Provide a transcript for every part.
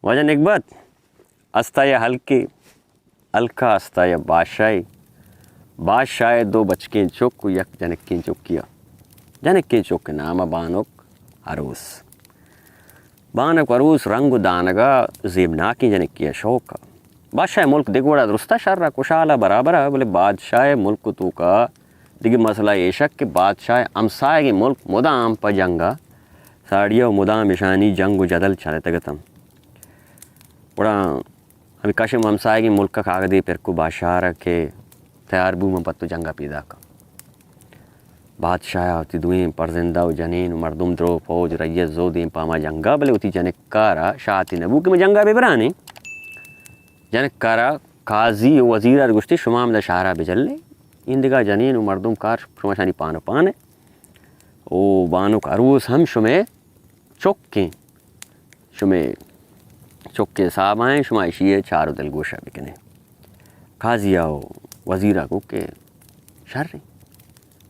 واجہ نگبت، استا یا ہلکے، ہلکا استا یا بادشاہے۔ بادشاہ ءِ دو بچکیں چک و یک جنکیں چکیا۔ جنکیں چک ءِ نام ءَ بانک عروس۔ بانک عروس رنگ و دانگا زیبناکیں جنکے ءَ، شوق ءَ۔ بادشاہ ءِ ملک دگہ وڑا درستا شر ءَ، کشال ءَ، برابر ءَ، بلے بادشاہ ءِ ملک ءِ توکا دگہ مسئلہ ایش ات کہ بادشاہ ءِ ہمساہگیں ملک مدام پہ جنگ ءَ ساڑی ءَ و مدام اشانی جنگ و جدل چلتگ اتنت۔ گڑا ہمے کشم ہمساہگیں ملک ءَ کاگدے پر کو بادشاہ ءَ را کہ تیار بو، من پہ تو جنگ ءَ پیداک آں۔ بادشاہ ءَ وتی دوئیں پرزندہ و جنین و مردم درو، فوج، رعیت زو دیم پہ ہما جنگ ءَ، بلے وتی جنک ءَ را شاہتے نہ بو کہ من جنگ ءَ بہ برانیں۔ جنک ءَ را قاضی و وزیر ءَ گوشتی، شما ہمدا شہر ءَ بجلے، ایندگہ جنین و مردم کار شما شانی پان و پان ءَ۔ او بانک عروس ہم شمئے چکیں، شمئے چکے حساب ءَ ایں، شما اشی ءِ چار و دلگوش ءَ بکنے۔ قاضی ءَ و وزیر ءَ گو کہ شریں۔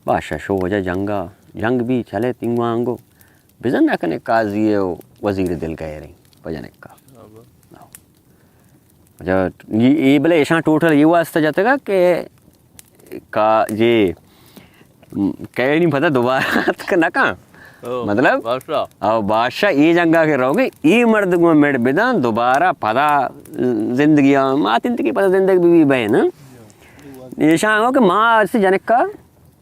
بادشاہ شو وجہ جنگ ءَ، جنگ بی چلے تنگوانگو۔ بزن نہ کنے قاضی ءِ و وزیر ءِ دل گہریں پہ جنک ءَ۔ اچھا، اے، اے بلے ایشاں ٹوٹل اے واسطہ جتگ کہ کا-، جے، م، کئے نی پدا دوبارہ اتک نہ کن۔ او، مطلب؟ بادشاہ۔ او بادشاہ اے جنگا کہ روگے، اے مرد گوں مڑ بدن، دوبارہ پدا زندگی آ-، مات انت کہ پدا زندگ بی بی بہن، ہاں؟ ایشاں ہو کہ ما اس جنکا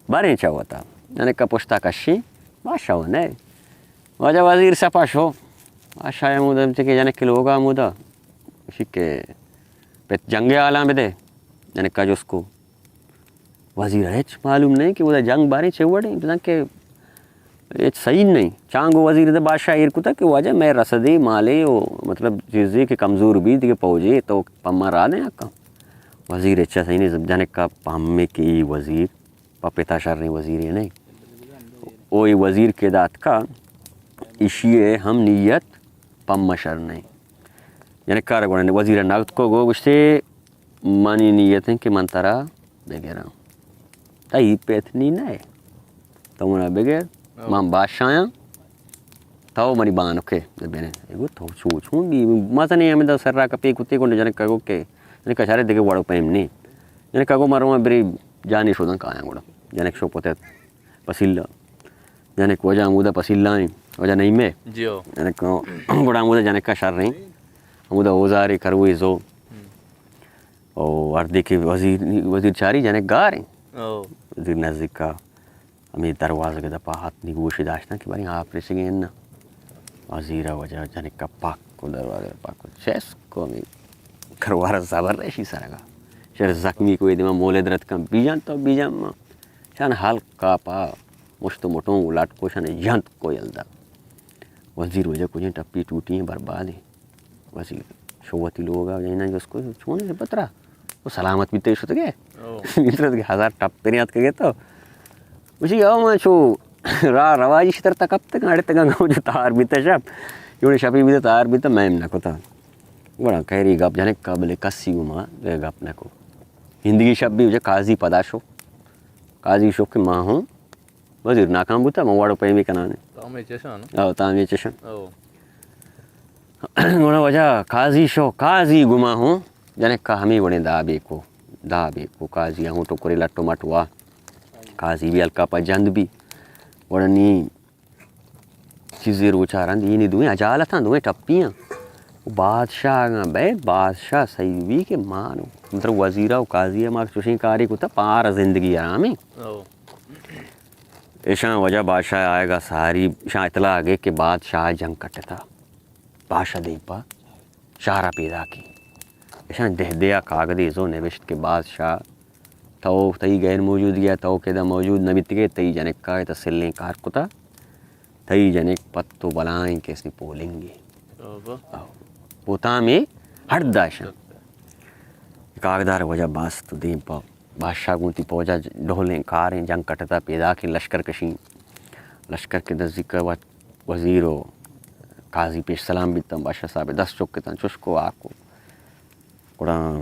باریں چا ہوتا۔ جنکا پشتا کشی، بادشاہ ہو نئے۔ واجہ وزیر سپا شو۔ بادشاہ ہمودا انت کہ جنک لوگا ہمودا۔ اشی کہ پت جنگ حالاں بدے۔ جنکا جست کو۔ وزیر ءَ ہچ معلوم نہ کہ اودا جنگ باریں چے وڑیں، بزاں کہ ہچ صحیح نہ۔ چانگو وزیر دے بادشاہ ایر کتا کہ واجہ مئے رسدے مالے و مطلب چیزے کہ کمزور بی دگہ پوجے تو پما را دیں اکا۔ وزیر ہچ صحیح نہ، جنکا پہمے کہ ای وزیر پہ پتا شریں وزیرے نہ۔ او ای وزیر کہ داتکا، اشی ءِ ہم نیت پما شر نہ۔ جنکا را گڑا وزیر ءَ نقد کو گو گوشتے، منی نیت انت کہ من ترا بگراں۔ تئی پت نی نئے۔ تو منا بگر، ہاں۔ من بادشاہ آں۔ تو منی بانک ئے۔ بنے۔ اے گو تو چو چون بی؟ مزنیں ہمدا سر را کپی کتے گونڈ جنک ءَ گو کہ، جنک ءَ شرے دگہ وڑ و پیم نی۔ جنک ءَ گو من رواں بری جانی شوداں کایاں گڑا۔ جنک شو پتت۔ پسیلا۔ جنک وجہ ہمودا پسیلا ایں، وجہ نہیں میں۔ جی ہو۔ جنک گڑا ہمودا جنک ءَ شر ایں۔ ہمودا اوزارے کروے زو۔ ہم۔ او ہردے کہ وزیر، وزیر چاری جنک گار ایں۔ او۔ وزیر نزدیک ءَ ہمے دروازگ ءِ دپا ہات نی گوشے داشتاں کہ باریں آپ رسگیں اناں۔ وزیر ءَ وجہ جنک ءَ پاک کو دروازگ ءَ پاک کو چست کو ہمے کروار ءَ زبر ریشی سرگا۔ شر زخمی کو اے دیما مولد رتکاں بیجان تو بیجان ما۔ شان ہلکا پا مشت و مٹونگ و لٹ کوشان جنت کو یلدا۔ وزیر وجہ کجیں ٹپی ٹوٹی ہیں برباد ہیں۔ وزیر شو وتی لوگا جنین جس کو چون ہے پترا؟ وہ سلامت بیتے شتگے۔ او۔ میترت کے ہزار ٹپ پریات کے تو۔ اسی او ما چو را رواجی شتر تک اب تک اڑے تک گاؤں جو تار بیتا شپ۔ یوڑے شپی بیتا تار بیتا میں نہ کتا۔ گڑا خیری گپ جنک قابل کسی گو ما گپ نہ کو۔ ہندگی شپ بھی وجہ قاضی پدا شو۔ قاضی شو کہ ما ہوں وزیر ناکام بوتا، من وڑ و پیمی کنانے۔ تامے چشان۔ او، تامے چشان۔ او۔ گڑا وجہ قاضی شو، قاضی گما ہوں، جنک ءَ ہمے وڑیں دابے کو، دابے کو، قاضی ہوں ٹکرے لٹ و مٹ وا۔ قاضی بھی ہلکا پہ جند بھی۔ گڑا نی چیزے روچا رند، اے نی دوئیں اجالتاں، دوئیں ٹپیاں۔ بادشاہ اگاں بئے، بادشاہ صحیح بھی کہ مانو۔ مطلب وزیرا و قاضی ما چوشیں کاری کتا، پار زندگی حرامیں۔ او۔ ایشاں وجہ بادشاہ آئیگا ساری، ایشاں اطلاع آگے کہ بادشاہ جنگ کٹتا۔ بادشاہ دیم پا شہرا پیداکی۔ ایشاں دہ دیا کاگدے زو نوشت کہ بادشاہ تو تئی غیر موجودگیا تو کہ ادا موجود نہ بیتگے، تئی جنکا اے تسلیں کار کتا، تئی جنک پت و بلائیں کیسے پولنگے۔ او۔ پوتامے ہڑ داشاں۔ کاگدار وجہ باست دیم پا بادشاہ گوں وتی پوجا ج-، ڈولیں کاریں جنگ کٹتا پیداکیں لشکر کشیں۔ لشکر کے نزدیک وت وزیر و قاضی پیش سلام بیتاں، بادشاہ صاحب دست چکتاں، چشکو آکو۔ گڑا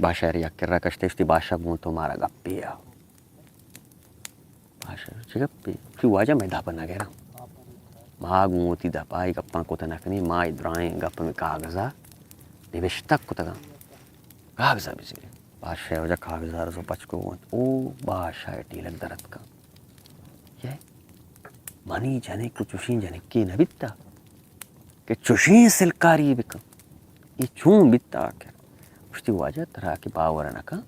بادشاہ یک کرا کشتے اشتی، بادشاہ گوں تو مارا گپے آ۔ بادشاہ چہ گپے؟ چی واجہ میں دپ نہ گراں۔ ما گوں وتی دپا اے گپاں کت نہ کنیں، ما اے درائیں گپ میں کاغذا نبشتگ کتگاں، کاغذ ءَ بزیرے۔ بادشاہ ءِ واجہ کاغذ ءَ رس ءُ پچ کو انت۔ او بادشاہ ءِ ٹیلگ در اتکاں۔ یہ منی جنک ءُ چوشیں جنکے نہ بیتا کہ چوشیں سلکاری بکن۔ اے چون بیتا آخر؟ گوشتی، واجہ ترا کہ باور نہ کن،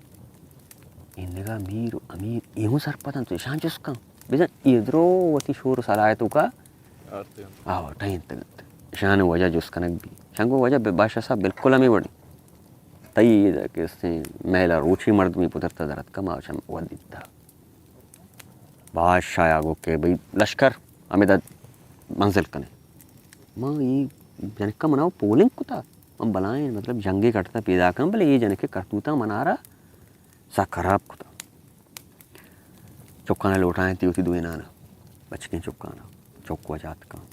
ایندگہ میر ءُ امیر اے ہوں سرپد انت، تو اشاں جست کن۔ بزاں اے درو وتی شور ءُ صلاح ءِ توکا آ، ٹہینتگ انت۔ اشان وجہ جست کنگ بی۔ شان گو واجہ بادشاہ صاحب بالکل ہمے وڑیں۔ تئی ادا کہ استیں مہلا روچی مردمی پترتا در اتکا، ما چم ودیتا۔ بادشاہ ءَ گو کہ بھئی لشکر ہمدا منزل کنے۔ ما اے جنکا منا پولنگ کتا۔ من بلائیں مطلب جنگے کٹتا پیدا کن، بلے اے جنکے کرتوتا منارا سک خراب کتا۔ چکانا لوٹائینتی وتی دوئینانا، بچکیں چکانا۔ چک وجہ اتکاں۔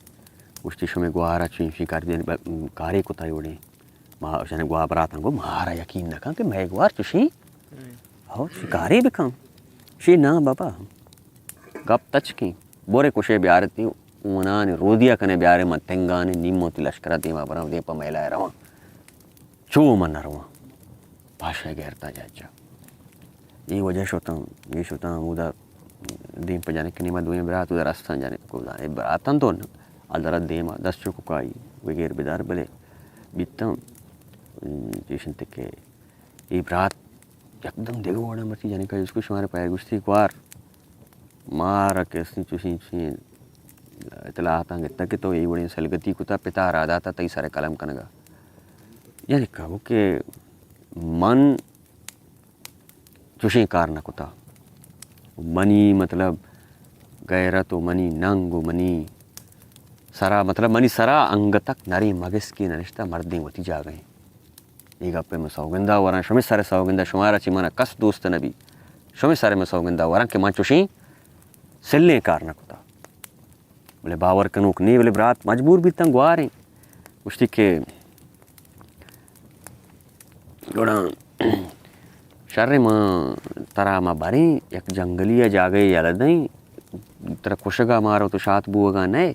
گوشتی، شمے گوارا چوشیں کار بی-، ب-، کارے کتا اے وڑیں۔ ما جن گوار براتاں گو، مارا یقین نہ کن کہ مئے گوار چوشیں، ہو، شکارے بکن۔ شی نا بابا، گپ تچکیں۔ بورے کشے بیارتی، اونان رودیا کنے بیارے، من تنگانے، نیم وتی لشکرا دیما براں، دیم پہ مہلا رواں۔ چو من نہ رواں۔ بادشاہ ءِ غیرتا جاچا۔ اے وجہ شتاں، اے شتاں ہمودا دیم پہ جنک ءِ نیما، دوئیں برات اودا رستاں، جنک کو زانے براتاں تو نہ۔ آ درا دیما دست چکائی وغیر بدار بلے بیتاں۔ چیش انت کہ اے برات یکدم دگہ وڑا مرچی جنکا جست کو، شمارا پہ گوشتی گوار مارا کہ استیں چوشیں چوشیں اطلاعاتاں گتا کہ تو اے وڑیں سلگتی کتا، پتا را داتا تئی سر قلم کنگا۔ یعنی کہو کہ من چوشیں کار نہ کتا۔ منی مطلب غیرت و منی ننگ و منی سرا، مطلب منی سرا انگتک نریں مگس کہ ننشتہ، مردیں وتی جاگہ ایں۔ اے گپ ء من سوگندا وراں، شمے سر ء سوگندا، شمارا چہ منا کس دوست نہ بی۔ شمے سر ء من سوگندا وراں کہ من چوشیں سلیں کار نہ کتا۔ بلے باور کنوک نی، بلے برات مجبور بیتاں گواریں۔ گوشتی کہ گڑا شر ما ترا ما بریں، یک جنگلی ء جاگہے یلہ دئیں، ترا کشگا مارو تو شات بوگا نئے۔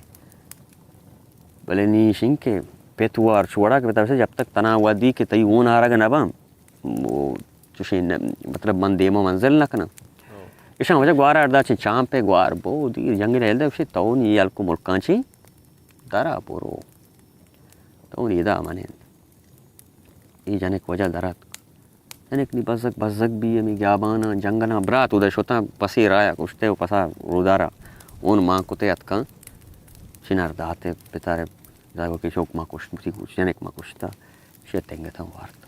بلے نی شنکہ پت وار چوڑا کہ بتاوسے جب تک تنا ودی کہ تئی اون آرگ نہ باں، او چوشیں نہ، مطلب من دیما منزل نہ کناں۔ ہو۔ ایشاں وجہ گوار اردا چہ چامپے گوار بو دیر جنگل ہیل دے گوشے تو نی ہلکو ملکاں چی درا برو۔ تو نی دا منند۔ اے جنک وجہ درات۔ جنک نی بزگ بزگ بی ہمے گیاباناں جنگلاں برات اودے شتاں پسے رایا کشتے و پسا رودارا اون مان کتے اتکاں۔ چنار داتے پتارے زاگو کہ شوک ما کشت بوتی، جنک ما کشتا۔ شے تنگتاں وارت۔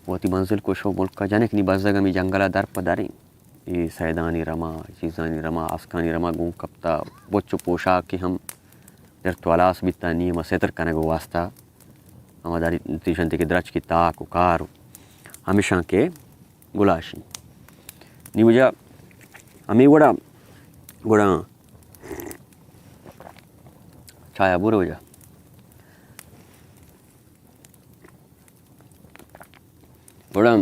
وتی منزل کو شو ملکا۔ جنک نی بزگ ہمے جنگلا در پہ دریں۔ اے سیدانی رما، چیزانی رما، آسکانی رما گون کپتا۔ بچ و پوشاک کہ ہم درت و ہلاس بیتا، نی ہما ستر کنگ واسطہ ہما داری تیشنتی کہ درچکی تاک و کار و ہمیشاں کہ گلاشی۔ نی وجہ ہمے وڑا گڑا چایا بور وجہ۔ گڑا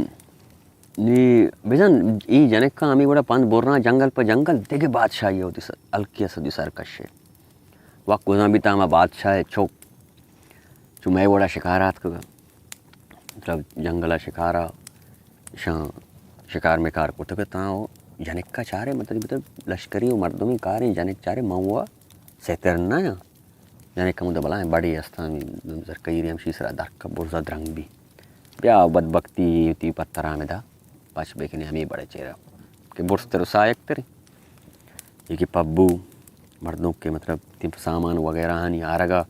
نی بزن اے جنکاں ہمے وڑا پند برنا جنگل پہ جنگل دگہ بادشاہی وتی سر، ہلکی ء سدی سر کشے۔ وقت گزان بیتا ہما بادشاہ ء چک چو مئے وڑا شکار آتکگ، مطلب جنگل ء شکار ء اشاں شکار مکار کتگ تاں و جنک ء چارے، مطلب، مطلب لشکری و مردمی کاریں، جنک چارے من و سیتر نہ آں۔ جنک ہمودا بلائیں بڑے استانی زرکیری ہمشی سرا درک برزا درنگ بی۔ بیا بدبختی تی پتران دا پچ بکنے ہمے بڑے چیرا کہ برزتر و سایک تریں۔ اے کہ پبو مردم کہ مطلب تیم سامان وغیرہ آنی آرگا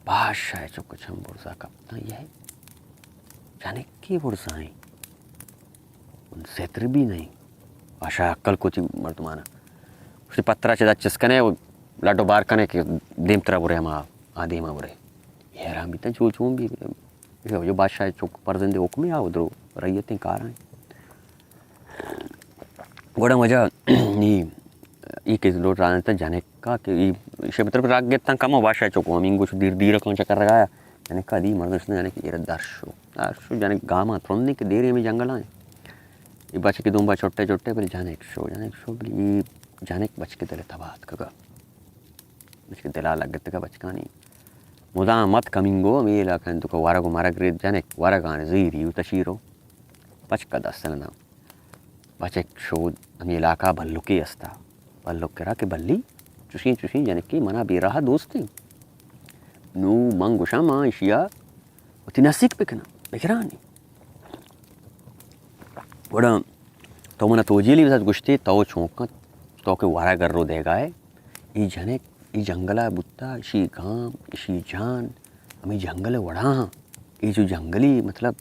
بادشاہ چک چم برزا کپتاں۔ یہ جنکی برزائیں، ستر بھی نہیں۔ بادشاہ عقل کو چی مردمانا گوشتی پترا چدا چس کنے و لڈو بار کنے کہ دیم ترا برے ہما آ دیما برے۔ حیران بیتن چو چون بھی جو بادشاہ چک پرزندے حکمے آ درو رعیتیں کارائیں۔ گڑا وجہ نی ای کہ لوٹ رانتا جنکا کہ ای شے مطلب راگ گتاں کم بادشاہ چکو ہمیں گوش دیر دیر کن چکر رگایا۔ جنکا دی مردم شنے جنک ایر درشو درشو جنک گاما ترندیں کہ دیرے ہمیں جنگل آئیں۔ ای بچ کے دونبا چھٹے چھٹے بلے جنک شو جنک شو بلے ای جنک بچ کے دل تباہ کگا۔ بچ کے دلا لگتگا بچکانی۔ مدام ات کمینگو، ہمے علاقہ انت کہ ورگ و مرگ ریت، جنک ورگان زیری و تشیرو۔ بچک دست نہ داں۔ بچک شود ہمے علاقہ بلکے استا۔ بلک کرا کہ بلی، چوشیں چوشیں جنکے منا بے راہ دوستیں۔ نو من گوشاں، ما اشیا وتی نزیک بکناں، بگرانی۔ گڑا تو منا توجیلی بزات گوشتے، تو چونکا، تو کہ ورگ رو دیگا ہے، ای جنک، ای جنگلا بوتا، اشی گام، اشی جان، ہمیں جنگل وڑا ہاں۔ ای جو جنگلی، مطلب،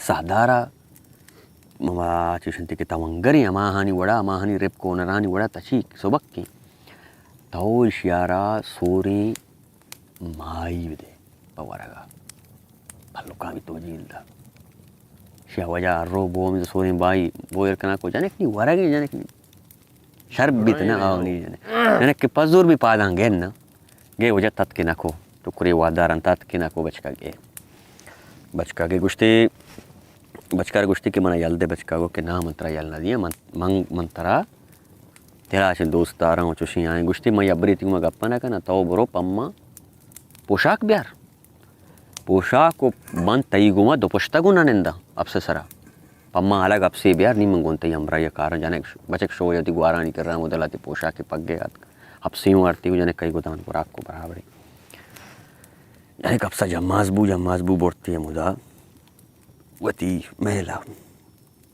ساہدارا، ما چوشنتی کہ تونگریں ہماہانی وڑا، ہماہانی رپک و ہنرانی وڑا تچیک سبکیں۔ تو اشیارا سوریں مائی بدے پہ ورگا۔ بلکامی توجیل دا۔ شیا وجہ ہر رو بو ہمیں سوریں بائی بو ایر کنا کو جنک نی ورگیں جنک نی۔ شر بیت نہ آو نی جنک۔ جنک کہ پزور بھی پاداں گن نہ۔ گے وجہ تت کہ نکو۔ ٹکرے واداران تت کہ نکو بچکا گے۔ بچکا گے گوشتے، بچکار گوشتے کہ منا یل دے بچکا گو کہ نا من ترا یل نہ دیاں، من، من، من ترا تلاش دوست داراں و چوشیں آئیں۔ گوشتے من یبری تی گوما گپا نہ کناں، تو برو پما پوشاک بیار۔ پوشاک و من تئی گوما دوپشتگ و نہ ننداں اپس سرا۔ پما الگ اپسے بیار، نی من گوں تئی ہمراہی کاراں۔ جنک ش-، بچک شو وتی گوارانی کرا مدلا تی پوشاک پگے آتک۔ اپسے اوں آرتی و جنک کئی گدان گراک کو برابرے۔ جنک اپسا جماز بو، جماز بو برتی مدا وتی محلا۔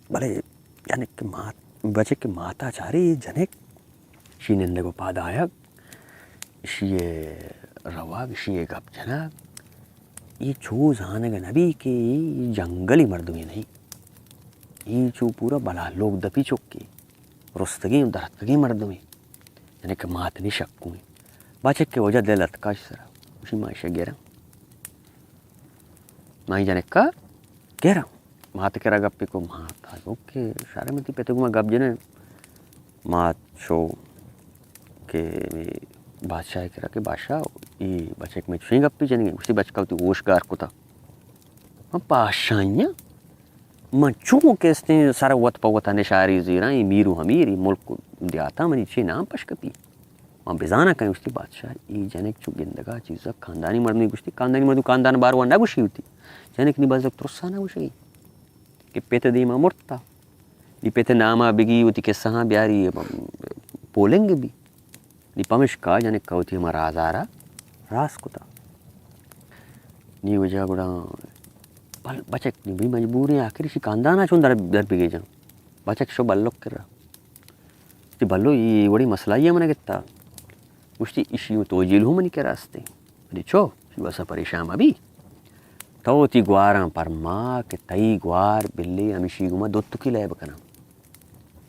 بلے جنک کہ مات، بچک کہ ماتا چاری جنک، شی نندگ و پاد آیگ، شی روگ، شی گپ جنگ، ای چو زانگ نبی کہ ای جنگلی مردمے نہیں۔ ای چو پورا بلا لوگ دپی چکے، رستگیں و درتکگیں مردمے۔ جنک کہ مات نی شکویں۔ بچک کہ وجہ دل اتکاش سرا۔ گوشی ما ایشا گراں۔ ما ای جنکا گراں۔ مات کرا گپے کو، مات آ گو کہ شرم تی پتو گما گپ جنے۔ مات شو کہ بادشاہ کرا کہ بادشاہ ای بچک میں چوشیں گپی جنگے۔ گوشتی بچکا وتی ہوش گار کتا۔ من پاشائیاں۔ من چون کہ استیں سر وت پہ وتا نشاری زیراں، ای میر و امیر، ای ملک و دیاتا منی چے نام پش کپی۔ من بزاناں کئے گوشتی بادشاہ، ای جنک چو گندگا چیزا خاندانی مردمی گوشتی، خاندانی مردم خاندان باروا نہ گوشی ہوتی۔ جنک نی بزگ ترسا نہ گوشی کہ پت دیما مرتا۔ نی پت ناما بگی وتی قصہاں بیاری پولنگ بی۔ نی پمشکا جنک وتی ہما رازارا راز کتا۔ نی وجہ گڑا بل-، بچک نی بی مجبوریں آخر اشی خاندانا چون در، در بگیجاں۔ بچک شو بلک کرا۔ گوشتی بلو ای وڑی مسئلہ ای من گتا۔ گوشتی اشی تو جیل ہوں منی کرا استے۔ گوشتی چو؟ گوشتی بس پریشان مبی۔ تو وتی گواراں پرما کہ تئی گوار بلی ہمشی گوما دوتکی لیب کناں۔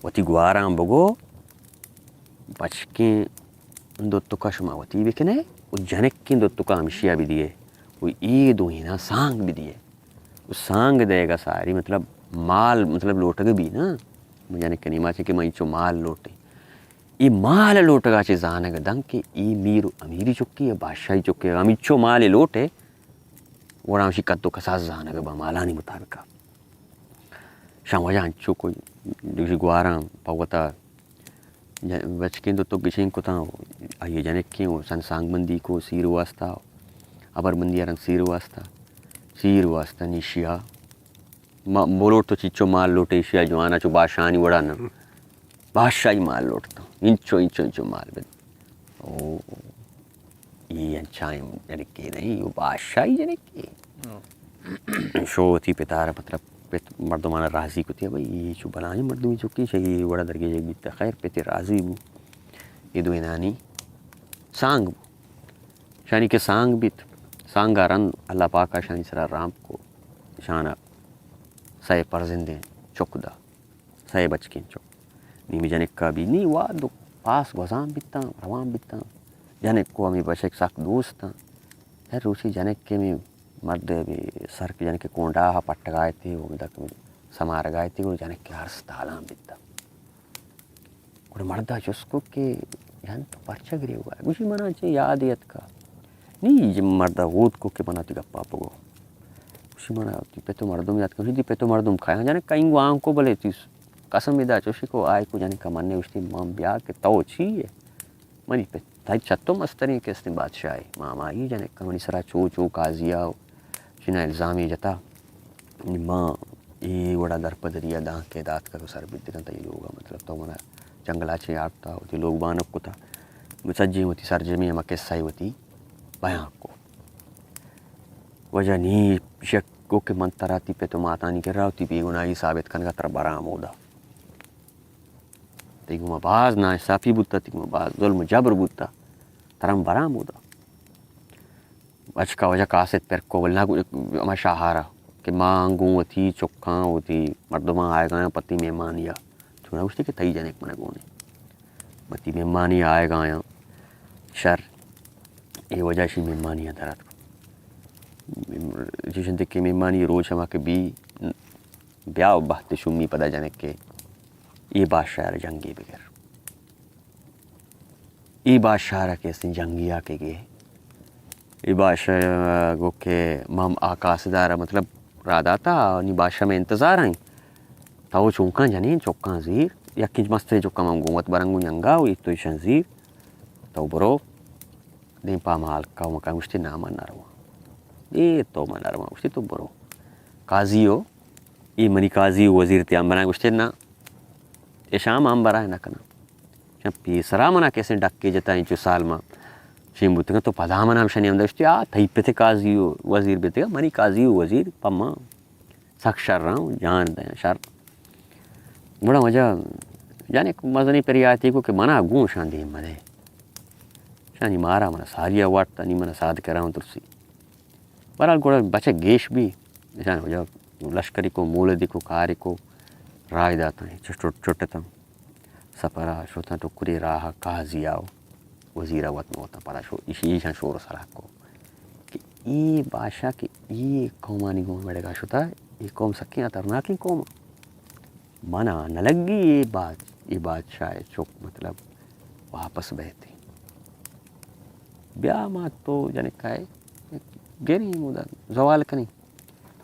وتی گواراں بگو، بچکیں دوتکا شما وتی بکنے و جنکیں دوتکا ہمشیا بدیے و ای دوئینا سانگ بدیے۔ و سانگ دئیگا ساری مطلب مال مطلب لوٹگ بی نا۔ جنک کنی ما چہ کہ ما اینچو مال لوٹیں۔ ای مال لوٹگا چہ زانگ دن کہ ای میر و امیری چکی یا بادشاہی چکی، ہمینچو مال لوٹے، گڑا ہمشی قد و کساس زانگ با مالانی مطابقا۔ شاں وجہ انچو کو دوشی گواراں پہ وتا جن-، بچکیں دوتک گچین کتاں، آئی جنکیں و سن سانگ بندی کو سیر واسطہ، ابر بندی ارن سیر واسطہ، سیر واسطہ نیشیا ما بلوٹ تو چیچو مال لوٹے ایشیا جوانا چو بادشاہانی وڑا نہ۔ بادشاہی مال لوٹتا۔ انچو، انچو، انچو مال بد۔ او، ای انچائیں جنکے نہیں، او بادشاہی جنکے۔ شو وتی پتارا مطلب پت مردمانا راضی کتی، بھئی، ای چو بلائیں مردمی چکی، شئی وڑا درگیجگ بیتا۔ خیر، پتے راضی بو۔ ای دوئینانی سانگ بو۔ شانی کہ سانگ بیت، سانگا رند اللہ پاکا شانی سرا رام کو۔ شانا سئے پرزندیں چک دا۔ سئے بچکیں چک۔ نی ہمے جنکا بی نی واد و پاس گوزان بیتاں، روان بیتاں۔ جنک و ہمے بچک سک دوستاں۔ ہر روچے جنک کہ ہمے مرد ہمے سر کہ جنک کہ کونڈاہا پٹگایتے و ہمدا کہ سمارگایتے گڑا جنک کہ ارس تالان بیتاں۔ گڑا مردا جست کو کہ جن تو پرچا گریوگا ئے؟ گوشی منا چہ یادے اتکا۔ نی مردا اود کو کہ منا تی گپا بگو۔ گوشی منا تی پت و مردم یاد کن۔ گوشی تی پت و مردم کایاں؟ جنک اینگو آنکو بلے تی قسم ادا چوشی کو آئی کو جنکا منے گوشتی من بیا کہ تو چی ئے؟ منی پت، تئی چہ تو مستریں کہ استیں بادشاہے۔ ماما ای جنک منی سرا چو چو قاضی ءَ چنا الزامے جتا۔ ما اے وڑا درپدری ءَ دانکہ داتکگ ءُ سر بیتگاں تئی لوگ ءَ، مطلب تو منا جنگل ءَ چہ آرتا، وتی لوگ بانک کتا، سجیں وتی سرجمیں ہما قصہ ءَ وتی بیان کو۔ واجہ نی شک کو کہ من ترا تئی پت ءُ ماتانی کرا وتی بے گناہی ثابت کنگا ترا براں ہمودا۔ تئی گوما باز ناانصافی بوتا، تئی گوما باز ظلم ءُ جبر بوتا، ترا براں ہمودا۔ اچکا واجہ قاصد پر کو، ولنا ہما شاہارا کہ ما انگوں وتی چکاں، وتی مردماں آئیگایاں پتی مہمانی ءَ۔ چونا گوشتی کہ تئی جنک من گونے، وتی مہمانی ءَ آئیگایاں۔ شر، اے واجہ اشی مہمانی ءَ درات۔ چشن کہ مہمانی روچ ہما کہ بی، بیا بہت شومی پدا جنک کہ اے بادشاہ ءَ را جنگے بگر۔ اے بادشاہ ءَ را کہ استیں جنگی ءَ کہ گے۔ اے بادشاہ گو کہ ما آ قاصد ءَ را مطلب راہ داتا، نی بادشاہ مئے انتظار ءَ ایں۔ تو چونکاں جنین چکاں زیر، یکیں مستریں چکاں من گوں وت برنگوں جنگا ءُ اے تو ایشاں زیر۔ تو برو۔ دیم پہ ہما ہلک ءَ مکن، گوشتی نا من نہ رواں۔ اے تو من نہ رواں، گوشتی تو برو۔ قاضی ءُ اے منی قاضی ءُ وزیر تئی ہمبراں، گوشتی نا، ایشاں ہم ہمبراہ نہ کناں۔ چہ پیسرا منا کسیں ڈکے جتا، انچو سال ما شیم بوتگاں، تو پدا منا ہمشانی ہمدا گوشتی، آ تئی پت قاضی ءُ وزیر بیتگا، منی قاضی ءُ وزیر پہ ما سک شر آں، جان دیاں شر۔ گڑا واجہ جنک مزنیں پریاتے کو کہ منا گوں شان دیم مدے۔ شانی مارا منا ساری ءَ وارتا، نی منا ساد کراں ترسی۔ بہرحال گڑا بچک گیش بی، ایشان واجہ لشکری کو، مولدی کو، کاری کو، راہ داتاں، چٹ-، چٹتاں۔ سپرا شتاں ٹکری راہ قاضی ءُ وزیر ءَ وت موتاں۔ پدا شو-، ایشی ایشاں شور سرا کو کہ اے بادشاہ کہ اے قومانی گوں مڑگا شتا، اے قوم سکیں خطرناکیں قوم۔ منا نہ لگی اے باد-، اے بادشاہ چک مطلب واپس بیتے۔ بیا ما تو جنکائے گریں اودا زوال کنیں۔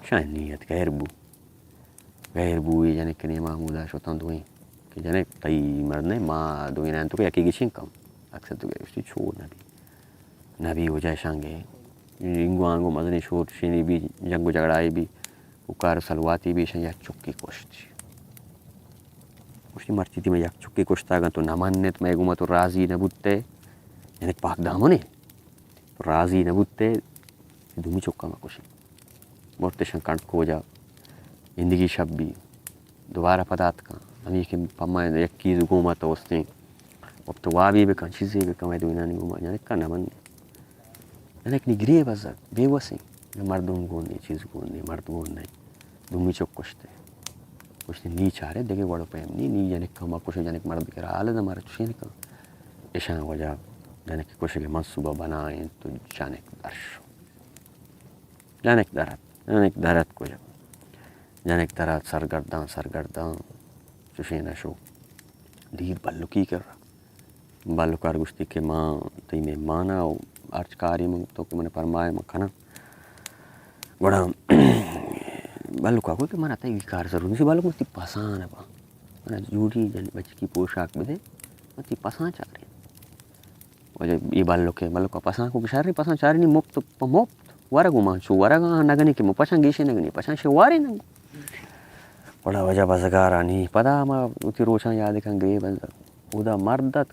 شاہ نیت غیر بو۔ غیر بوئے جنک کہ نیما ہمودا شتاں دوئیں کہ جنک تئی مرد نے، ما دوئیناں تو کہ یکے گچین کم۔ اکثر تو گشتی چو نبی۔ نبی وجہ شانگے انگو آنگو مزنیں شور شینی بی، جنگ و جھگڑائی بی، کوکار و سلواتی بی، شان یک چکی کشت۔ گوشتی مرچی تی میں یک چکی کشتا، اگاں تو نہ منت، میں گوما تو راضی نہ بوتے، جنک پاک دامنے، تو راضی نہ بوتے، دومی چکا ما کشی۔ برتشاں کنڈ کوجا، ایندگی شپ بی، دوبارہ پدا اتکاں۔ ہمے کہ پما یک چیز گوما تو استیں، وقت وابی بکن، چیزے بکن، میں دوینانی گوما جنکا نہ منی۔ جنک نی گریب بزگ، بے وسیں۔ نہ مردم گون نے، چیز گون نے، مرد گون نے۔ دومی چک کشتے۔ کشتے نی چارے، دگہ وڑ و پیم نی، نی جنک ہما کشے، جنک مرد کرا حال دے، مارا چشین کن۔ اشان وجہ جنک کشگے منصوبہ بنائیں تو جنک درش۔ جنک درات، جنک درات کجا؟ جنک درات سرگردان، سرگردان، چوشیں نشو۔ دیر بلکی کرا۔ بلکار گوشتی کہ ما تئی مہمان آں و ہرچ کاری من تو کہ من پرمائے من کناں۔ گڑا بلکا گوشت کہ من تئی کار ضرور نیست۔ بلک من تئی پسان با۔ من جوڑی جن بچکی پوشاک بدے۔ من تئی پسان چاریں۔ واجہ اے بلکے، بلکا پسان کو کہ شریں، پسان چارینی مپت پہ مپت، ورگ و مان چو ورگ آں، نگنی کہ مپشان گیشے نگنی، پشان شے وارے نگو۔ گڑا واجہ بزگارانی پدا ما وتی روچاں یاد کن گریب انت۔ اودا مرد ات،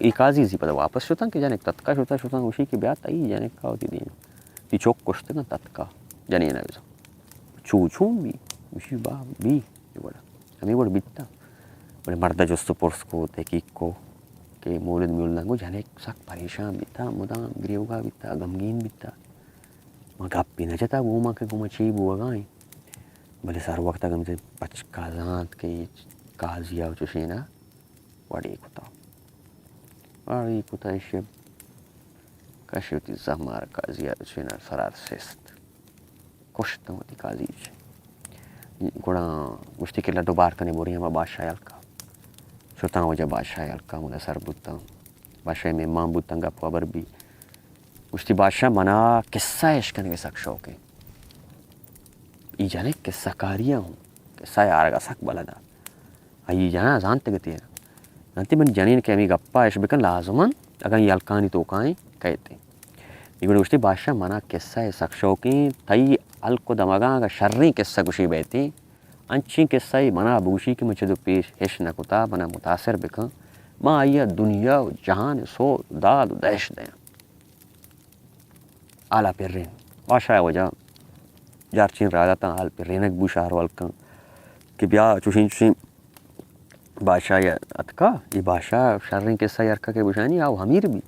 اے قاضی زی پدا واپس شتن کہ جنک تتکا شتا، شتن گوشی کہ بیا تئی جنکا وتی دیم۔ تی چک کشتگن تتکا جنین ء بزن۔ چو چون بی؟ گوشی با بی۔ اے وڑا۔ ہمے وڑ بیتا۔ بلے مرد ء جست و پرس کو، تحقیق کو کہ مولد میولداں گو جنک سک پریشان بیتا، مدام گریوگا بیتا، غمگین بیتا۔ ما گپی نہ جتا گوما کہ گوما چی بوگا ایں۔ بلے سر وقت اگم تے پچکا زانت کہ اے قاضی ء چوشینا وڑی کتا۔ وڑی کتا ایشی کشی وتی زہمار قاضی ء چوشینا سرار سست۔ کشت وتی قاضی چ۔ گڑا گوشتی کہ لڈو بار کنے بوری ہما بادشاہ ہلکا۔ شتاں وجہ بادشاہ ہلکا مدا سر بوتاں۔ بادشاہ مہمان بوتاں گپ خبر بی۔ گوشتی بادشاہ منا قصہ اش کنگے سک شوق ہے۔ ای جنک قصہ کاری ہوں۔ قصہ یارگا سک بلدا۔ آئی جنا زانت گتی۔ زانتی من جنین کہ ہمیں گپا اش بکن لازمن۔ اگاں اے ہلکانی توکا ایں، کئیت ایں۔ اے گڑا گوشتی، بادشاہ، منا قصہ ءِ سک شوقیں، تئی ہلک ءُ دمگاں اگاں شریں قصہ گوشی بیتیں، انچیں قصہ ءَ منا بگوشی کہ من چد ءُ پیش ہچ نہ کتا، منا متاثر بکن، من آئی ءَ دنیا ءُ جہان ءِ سوب داد ءُ دہشت دیاں۔ حالا پرین۔ بادشاہ ءِ واجہ جارچین راہ داتاں، حال پرینگ بو شہر ءُ ہلکاں کہ بیا چوشیں چوشیں بادشاہ ءَ اتکا، اے بادشاہ شریں قصہ ءَ ہرکا کہ بشانی، آ امیر بی۔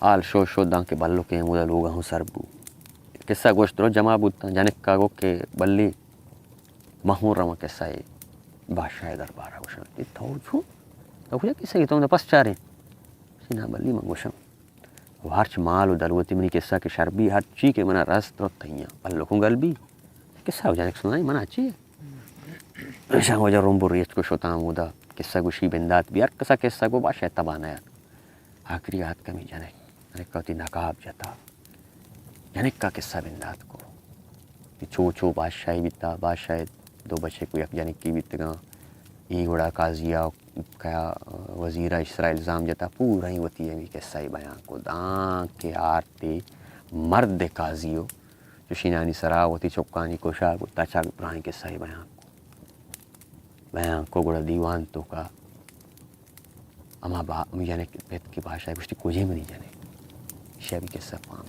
حال شو شو داں کہ بلکیں ہمودا لوگا ہوں سر بو۔ قصہ گوشت درو جمع بوتاں، جنکا گو کہ بلی، من ہوں رواں قصہ ءَ بادشاہ ءِ دربارا گوشاں۔ اے تو چو؟ تو کجا قصہ ءَ تو پس چاریں؟ نا بلی، من گوشاں۔ و ہرچ مال و دلوتی منی قصہ کہ شر بی، ہرچی کہ منا رست، درو تئیاں۔ بلکوں گل بی۔ قصہ و جنک سنائیں، منا چی؟ شاہ واجہ رمب و ریچ کو شتاں ہمودا۔ قصہ گوشی بندات بی، ہر کسا قصہ گو بادشاہ تبا نیات۔ آخری آتک ہمے جنک۔ جنک وتی نقاب جتا۔ جنکا قصہ بندات کو۔ کہ چو چو بادشاہی بیتا، بادشاہ دو بچے کو یک جنکی بیتگاں۔ اے گڑا قاضی ءَ کیا وزیر ءَ سرا الزام جتا، پورا ہی وتی ہمے قصہ ءَ بیان کو۔ داں کہ آرتے مرد قاضی و چوشینانی سرا وتی چکانی کشا گو تچک درائیں قصہ ءَ بیان کو۔ بیان کو گڑا دیوان توکا ہما با-، ہمے جنک پت کہ بادشاہ گوشتی، کجے منی جنک؟ ایشی ءَ بی قصہ پام۔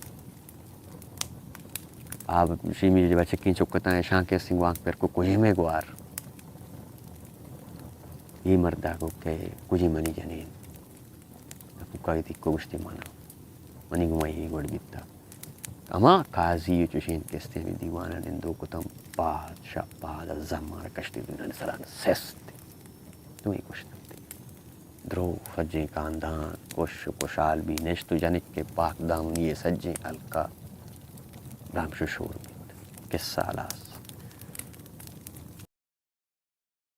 آ شیمی بچکیں چکتاں اشاں کہ سنگوانک پر کو، کجے مئے گوار؟ اے مردا گو کہ کجے منی جنین؟ کوکا گتی کو گوشتی، منا، منی گما اے گوڑ بیتا۔ ہما قاضی و چوشیں کستیں ہمے دیوان ءَ نندوک کتاں، پاد شہ پاد ءَ زمار کشتی، دنیا سران سست دوئیں کشتنت۔ درو سجیں کاندان خوش و خوشحال بی نشت و جنک کہ پاک دامنی ءَ سجیں ہلکا دامش و شور بیت۔ قصہ ہلاس۔